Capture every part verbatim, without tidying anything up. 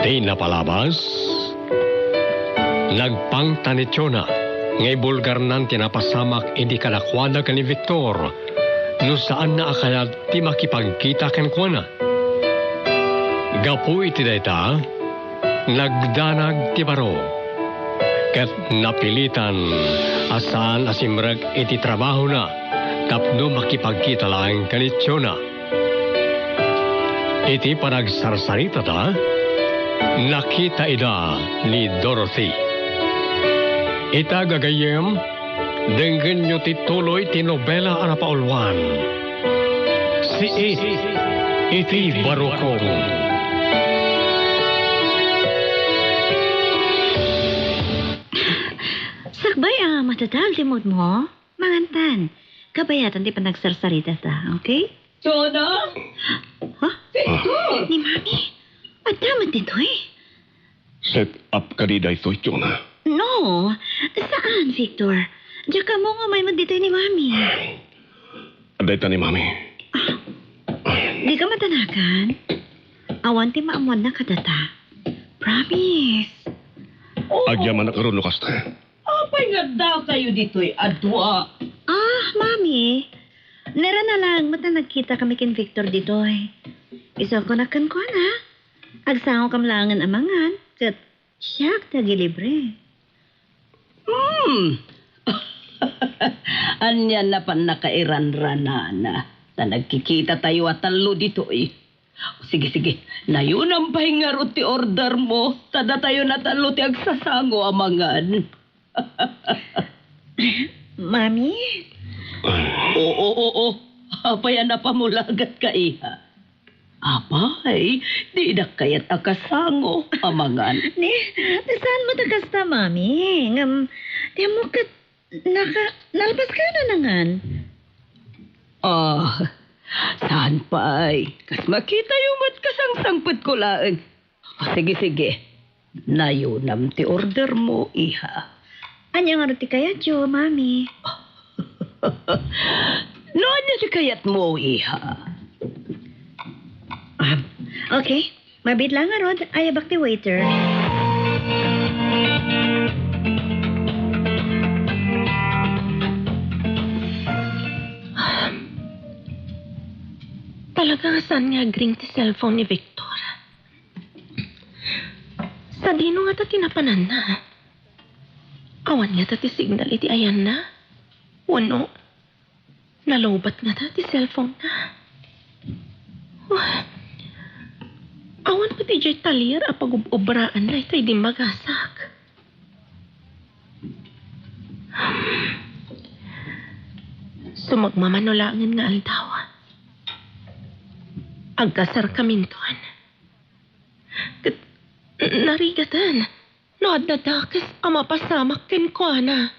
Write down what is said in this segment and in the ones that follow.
Ti napalabas, nagpangta ni Chona nga ibulgarnan ti napasamak idi kadakuada ken ni Victor no saanna a kayat ti makipagkita kenkuana. Gapu iti dayta, nagdanag ti baro, ket napilitan a saan a simrek iti trabahona tapno makipagkita laeng ken ni Chona. Iti panagsarsaritada, nakita ida ni Dorothy. Ita gagayyem, denggenyo ti tuloy ti nobela a napauluan, Siit iti Barukong. Sakbay a madadael ti mood mo, mangantan. Kabayatan ti panagsarsarita ta, okay? Chona? Ha? Victor! Ni Mami? Adda met ditoy? Set up kadi daytoy, Chona? No. Saan, Victor? Diak ammo nga umay met ditoy ni Mami. Adda ita ni Mami. Ah, dika madanagan. Awan ti maammoanna kadata. Promise. Oo. Agyamanak ngarud no kasta. Apay nga addakayo ditoy a dua? Ah, Mami. Naranalang met a nagkitakami ken Victor ditoy. Isu kunak kenkuana, agsangokam laengen a mangan, ket siak ti agilibre. Hmm. Ania a pannakairanranana ta nagkikitatayo a tallo ditoy? Sige, sige. Nayunam pay ngarud ti order mo, ta datayon a tallo ti agsasango a mangan. Mami? Oo, oo, oo. Apay a napamulagat ka, iha? Apay, dinak kayat a kasango a mangan. Ni, saan met a kasta, Mami? Ngem, ti ammok ket naka-, nalpas kayo na nangan? Ah, saan pay? Kas makitayo met kasangsangpetko laeng. O, sige, sige. Nayunam ti order mo, iha. Ania ngarud ti kayatyo, Mami? No ania ti kayatmo, iha? Ah, okay. Mabiit lang ngarud, ayabak ti waiter. Talaga nga saan nga agring ti cellphone ni Victor? Sadino ngata ti napananna? Awan ngata ti signal iti ayanna? Wenno, nalowbat ngata ti cellphone-na? Wah, awan pay idiay talyer a pagub-ubraanna itay dimmagasak. Sumagmamano laengen nga aldaw, agkasarkaminton. Ket narigaten no adda dakes a mapasamak kenkuana.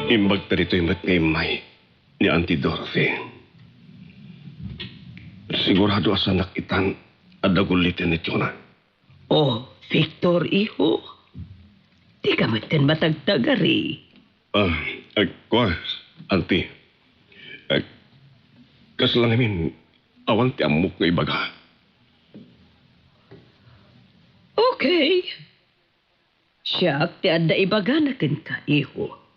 Imbag ta ditoy met nga immay ni Auntie Dorothy. Sigurado a saanak itan a dagulliten ni Chona. Oh, Victor, iho. Dika met ken matagtagari. Ah, ah, kua, Auntie. Ah, kasla ngamin, awan ti ammok nga ibaga. Okay. Siak ti adda ibagana kenka, iho.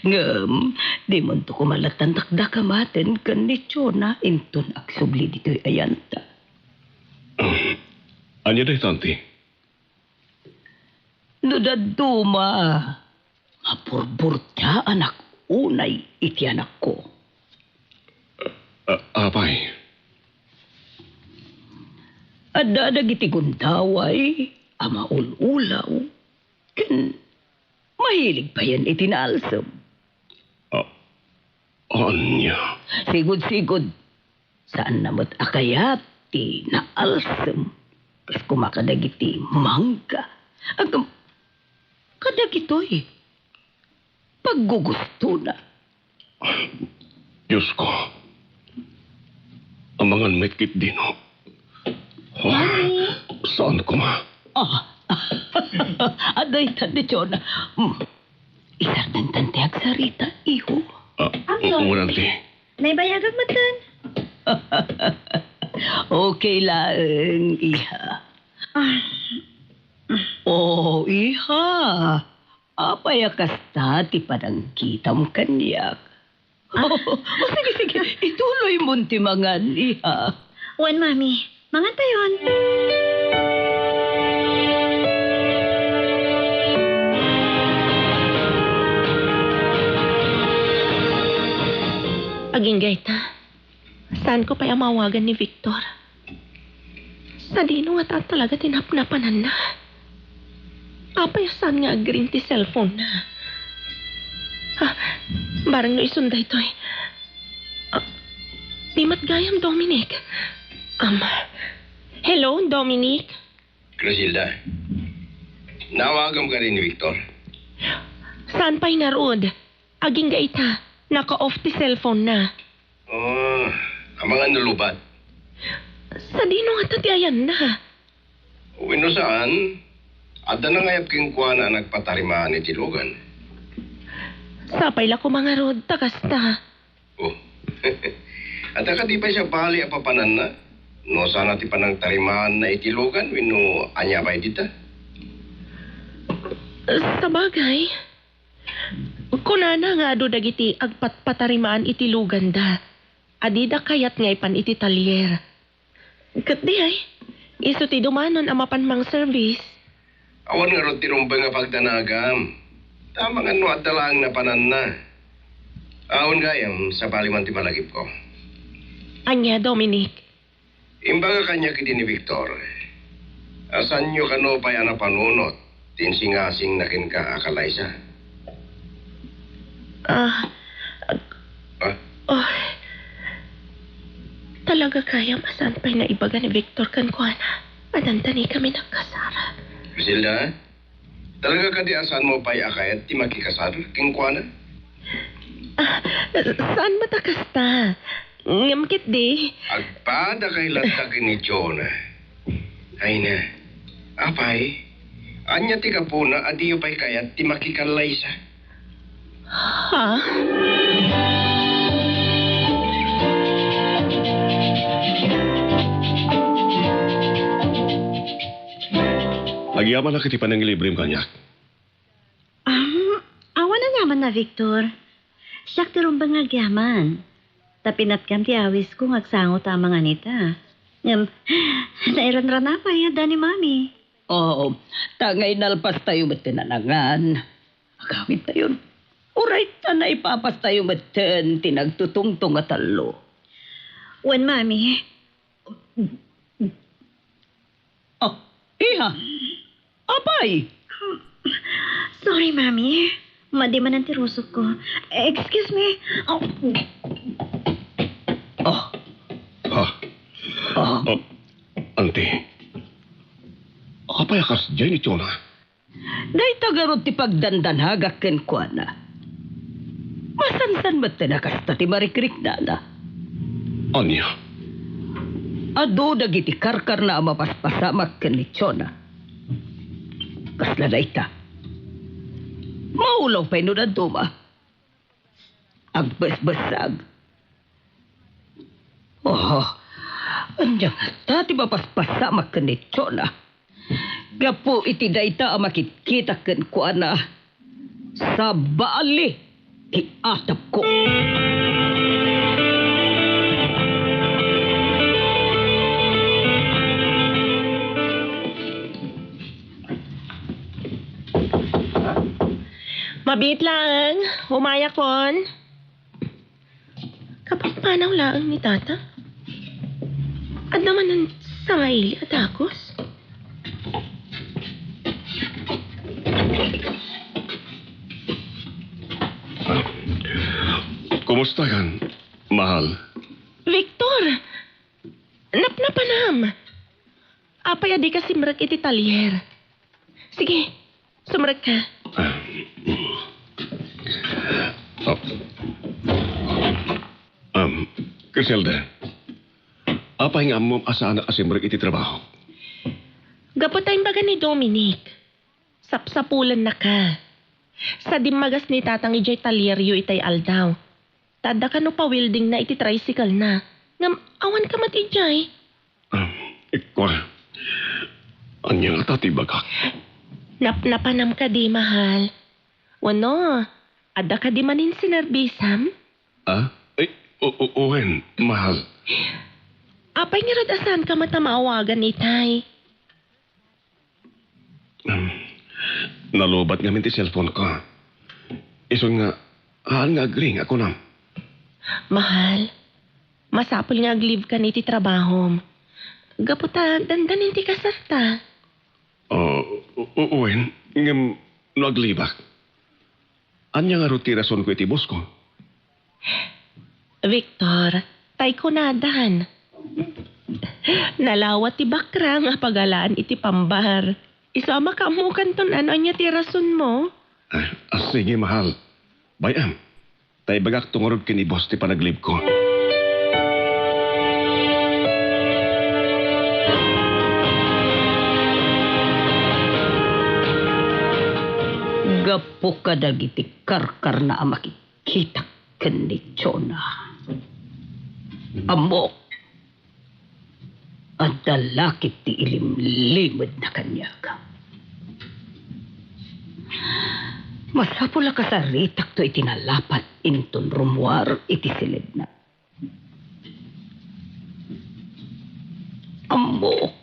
Ngem, dimonto koma latta a dakdakamaten ken ni Chona inton agsubli ditoy ayanta. Ania dayta, Auntie? No dadduma, maburburtiaanak unay iti anakko. A-, apay? Adda dagiti gundaway a maul-ulaw ken mahilig payen iti naalsem. A-, ania? Sigud-sigud, saanna met a kayat ti naalsem. Kas koma kadagiti mangga. Agam-, kadagitoy paggugustona. Diosko, amangan met ketdin. Mami! Saan koma? Ah, adda ita ni Chona. Mm. Isardengtan ti agsarita, iho. Ah, Ang o-, sorry. Uray, auntie. Naibayagak metten. Okay laeng, iha. Ah. Oh, iha. Apay a kasta ti panangkitam kaniak? Ah. Oh, oh, sige, sige. Ituloymon ti mangan, iha. Wen, Mami. Mangantayon. Agingga ita, saanko pay a maawagan ni Victor. Sadino ngata talaga ti napnapananna? Apay a saan nga agring ti cellphone-na? Ah, barang no isun daytoy. Ah, di met gayam, Dominic. Um, hello, Dominic? Griselda, naawagam kadi ni Victor? Saan pay ngarud? Agingga ita, naka-off ti cellphone-na. Oh, amangan no lubat. Sadino ngata ti ayanna? Wenno saan, adda nangayab kenkuana a nagpatarimaan iti lugan. Sapay la koma ngarud ta kasta. Oh. Adda kadi pay sabali a papananna? No saan a ti panangtarimaanna iti lugan wenno ania pay dita? Sabagay, kunana nga adu dagiti agpatpatarimaan iti luganda a dida kayat nga ipan iti talyer. Ket diay, isu ti dumanon a mapan mang-service. Awan ngarud ti rumbeng a pagdanagam. Tama nga no adda laeng napananna. Awan gayam, sabali man ti malagipko. Ania, Dominic? Imbaga kaniak idi ni Victor, a saanyo kano pay a napanunot ti insingasingna kenka a kalaysa? Ah, Ah? Oh, talaga gayam a saan pay naibaga ni Victor kenkuana a dandanikami nagkasar. Griselda, talaga kadi a saanmo pay a kayat ti makikasar kenkuana? Ah, saan met a kasta? Ngem ketdi. Agpadakay latta ken ni Jonah. Ay na. Apay, ania ti gapuna a diyo pay kayat ti makikallaysa? Ha? Agyamanak iti panangilibrem kaniak. Ah, awan aniamanna, Victor. Siak ti rumbeng nga agyaman. Ta pinatgam ti awisko nga agsango ta amangan ita. Ngem, nairanrana pay, adda ni Mami. Oo, ta nga inalpastayo metten a nangan, agawidtayon. Uray ta naipapastayo metten ti nagtutungtong a tallo. Wen, Mami. Ah, iha! Apay! Sorry, Mami. Madi manen ti rusokko. Excuse me. Oh. Oh. Ah. Oh. Ah, auntie. Apay a kasdiay ni Jonah? Dayta garud ti pagdandanagak kenkuana. Masansan metten a kasta ti marikriknana. Ania? Adu dagiti karkarna a mapaspasamak ken ni Jonah. Kasla dayta. Maulaw pay no dadduma. Agbesbessag. Oh, ania ngata ti mapaspasamak ken ni Jonah? Gapu iti dayta a makitkitak kenkuana, sabali ti atapko. Mabiit laeng, umayakon. Kapampanaw laeng ni Tata? Adda manen sangaili a dagus? Kumusta kan, mahal? Victor! Napnapanam! Apay a dika simrek iti talyer? Sige, sumrekka. Ah. Oh. Um, Griselda, apay nga ammom a saanak a simrek iti trabaho? Gapu ta imbaga ni Dominic, sapsapulennaka. Sa dimmagas ni Tatang idiay talieryo itay aldaw. Ta adda kano pa-weldingna iti tricycle-na. Ngem awan ka met idiay. Ah, ikwa. Ania ngata ti ibagak? Napnapanam kadi, mahal? Wenno, adda kadi manen sinerbisam? Ah? Ay, o-, o-, wen, mahal. Apay ngarud a saanka met a maawagan itay? Um, nalubat ngamin ti cellphone ko. Isun nga, haan nga agring, a kunam. Mahal, masapul nga ag-leave ka iti trabahom. Gapu ta dandanin ti kasarta. Oh, u-, u-, wen, ngem no ag-leave-ak, ania ngarud ti rasonko iti boss ko? Victor, tay kunadan. Nalawa ti bakrang a pagalaan iti pambar. Isu a makaammokanton no ania ti rasonmo. Ah, ah, sige, mahal. Bay-am. Ta ibagakto ngarud ken ni boss ti panag-leave ko. Gapu kadagiti karkarna a makikita ken ni Jonah. Ammok, adda la ket ti ilimlimedna kaniak. Masapul a kasaritakto iti nalapat inton rummuar iti siledna. Ammok,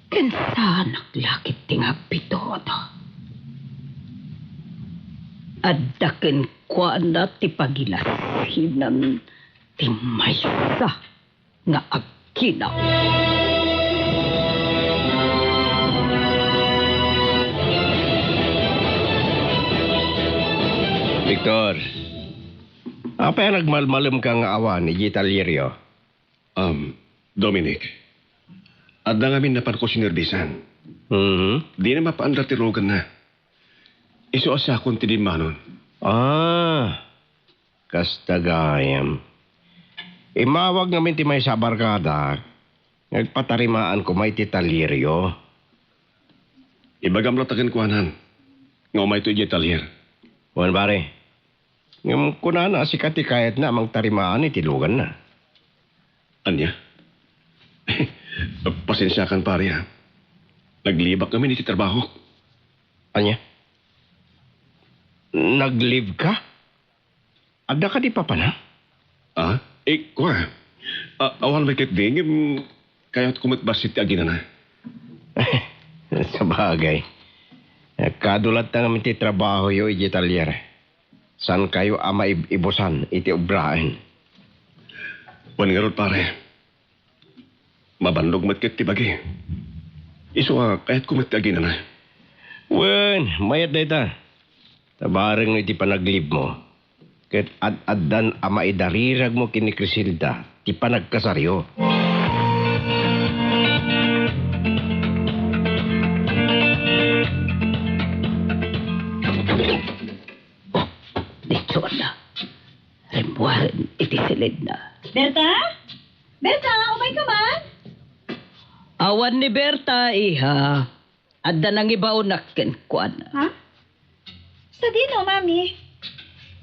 ken saanak la ket ti nga agbitud. Adda kenkuana ti pagilasinan ti maysa nga agkinaw. Victor, apay a nagmalmalemka nga awan idiay talieryo? Um, Dominic, adda ngamin napanko sinerbisan. Mhm. Dina mapaandar ti ruganna. Isu a siakon ti dimmanon. Ah, kasta gayam. Immawag ngamin ti maysa a barkadak nga agpatarimaan koma iti talieryo. Ibagam latta kenkuana nga umayto idiay talier. Wen, pare. Ngem kunana a sika ti kayatna a mangtarimaan iti ruganna. Ania? Pasensiakan, pare, a. Nag-leave-ak ngamin iti trabahok. Ania? Nag-leave ka? Adda kadi papanam? Ah? Eh, kua. A-, awan met ketdi, ngem kayatko met bassit ti aginana. Sabagay. Kaadu latta ngamin ti trabahoyo idiay talyer. Saankayo a maib-ibusan iti obraen. Wen ngarud, pare. Mabannog met ket ti bagi. Isu a kayatko met ti aginana. Wen, mayat dayta. Ta bareng no iti panag-leave-mo, ket ad-addan a maidariragmo ken ni Criselda ti panagkasaryo. Oh, ni Jonah. Rimmuaren iti siledna. Berta? Berta, umayka man? Awan ni Berta, iha. Adda nangibaonak kenkuana. Ha? Sadino, Mami?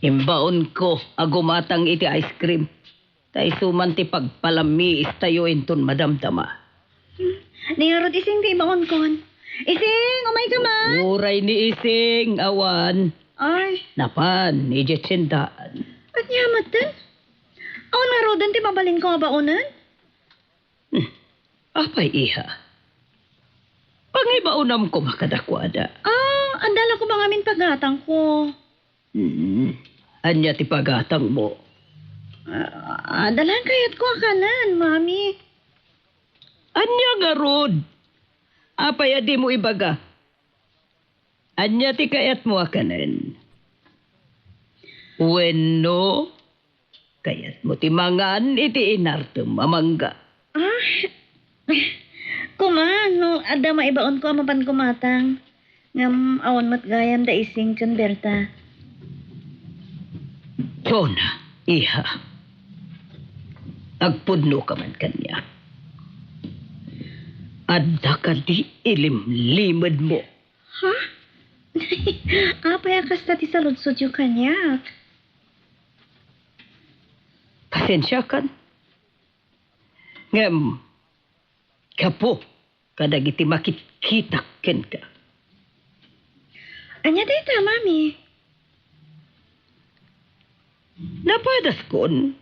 Imbaonko a gumatang iti ice cream. Ta isu man ti pagpalammiistayo inton madamdama. Hmm. Ni ngarud Ising ti ibaonkon. Ising, umayka man? Uray ni Ising, awan. Ay. Napan, idiay tiendaan. Ania metten? Awan ngaruden ti mabalinko a baonen? Hmm. Apay, iha? Pangibaonam koma kadakuada. Ah, adda la koma ngamin pagatangko. Mm. Ania ti pagatangmo? Ah, adda la kayatko a kanen, Mami. Ania ngarud? Apay a dimo ibaga? Ania ti kayatmo a kanen? Wenno, kayatmo ti mangan iti inartem a mangga? Ah, koma, no adda maibaonko a mapan kumatang. Ngem awan met gayam da Ising ken Berta. Jonah, iha. Agpudno ka man kaniak. Adda kadi ilimlimedmo? Ha? Apay a kasta ti saludsodyo kaniak? Pasensiakan. Ngem, gapu kadagiti makitkitak kenka. Ania dayta, Mami? Napadaskon.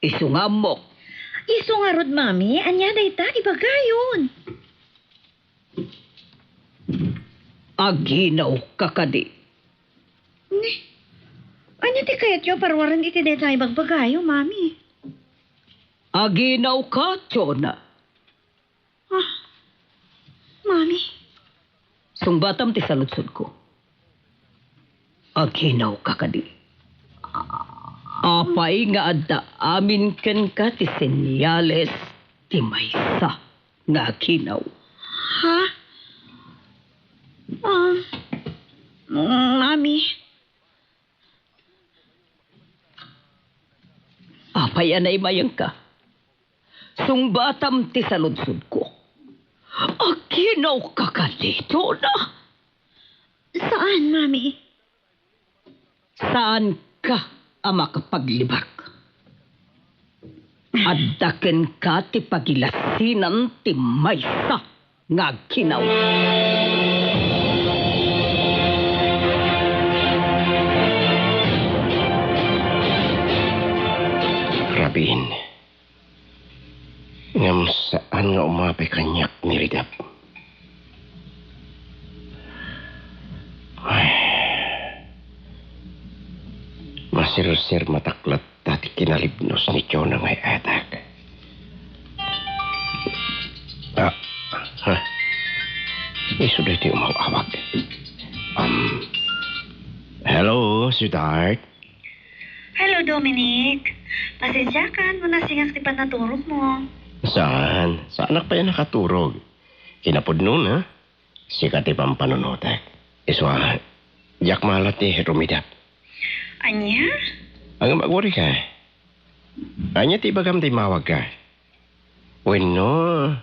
Isu nga ammok. Isu ngarud, Mami, ania dayta? Ibagayon. Aginawka kadi? Ne, ania ti kayatyo a paruaren iti dayta ibagbagayo, Mami? Aginawka, Jonah? Ah, Mami. Sungbatam ti saludsodko. Aginawka kadi? Apay nga adda amin kenka ti senyales ti maysa nga aginaw? Ha? Um, Mami. Apay a naimayengka? Sungbatam ti saludsodko. Aginawka kadi, Jonah? Saan, Mami. Saanka a makapaglibak. Adda kenka ti pagilasinan ti maysa nga aginaw. Rabin, ngem saan nga umapay kaniak ni Ridap. Ay, masirsir mataklat dati kinalibnos ni Jonah nga ay-ayatek. Ah, ha? Isu daytoy umaw-awag. Um, hello, sweetheart. Hello, Dominic. Pasensiakan no nasingak ti pannaturogmo. Saan? Saanak pay a nakaturog. Kinapudno, ha? Sika ti pampanunotek. Isu a, diak maala ti rumidap. Ania? Ngem agurika. Ania ti ibagam ta immawagka? Wenno,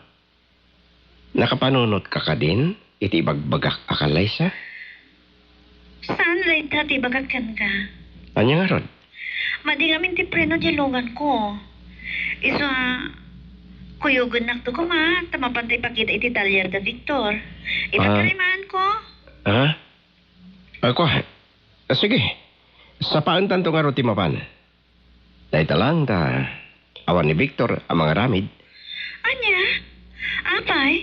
nakapanunotka kadin iti ibagbagak a kallaysa? Saan dayta ti ibagak kenka? Ania ngarud? Madi ngamin ti preno ti luganko. Isu a, kuyogennakto koma ta mapanta ipakita iti talyer da Victor. Ita Ah. Karimaanko? Ah? Ako, ah, sige. Sapaentanto ngarud ti mapan. Dayta lang ta awan ni Victor a mangaramid. Ania? Apay?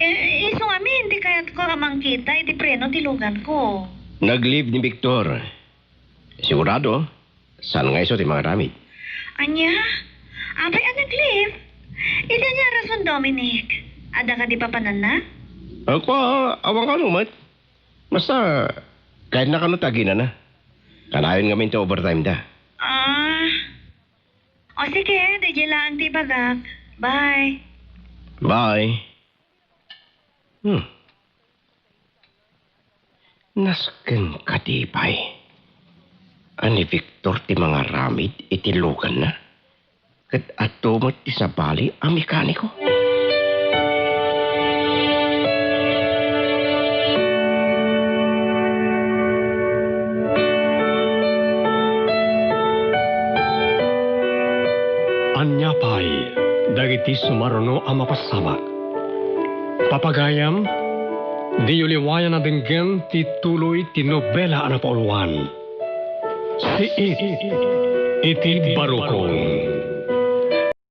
Eh, isu ngamin ti kayatko a mangkita iti preno ti luganko. Nag-leave ni Victor. Sigurado, saan nga isu ti mangaramid? Ania? Apay a nag-leave? Iti ania a rason, Dominic? Adda kadi papananna? Ako, awan kano met. Basta, kayatna kano ti aginana. Kanayon ngamin ti overtime da. Ah. O sige, daydiay laeng ti ibagak. Bye. Bye. Hmm. Nasken kadi pay a ni Victor ti mangaramid iti luganna? Ket adu met ti sabali a mekaniko. Ania pay dagiti sumaruno a mapasamak? Papagayam, diyo liwayan a denggen ti tuloy ti nobela a napauluan. Siit iti barukon.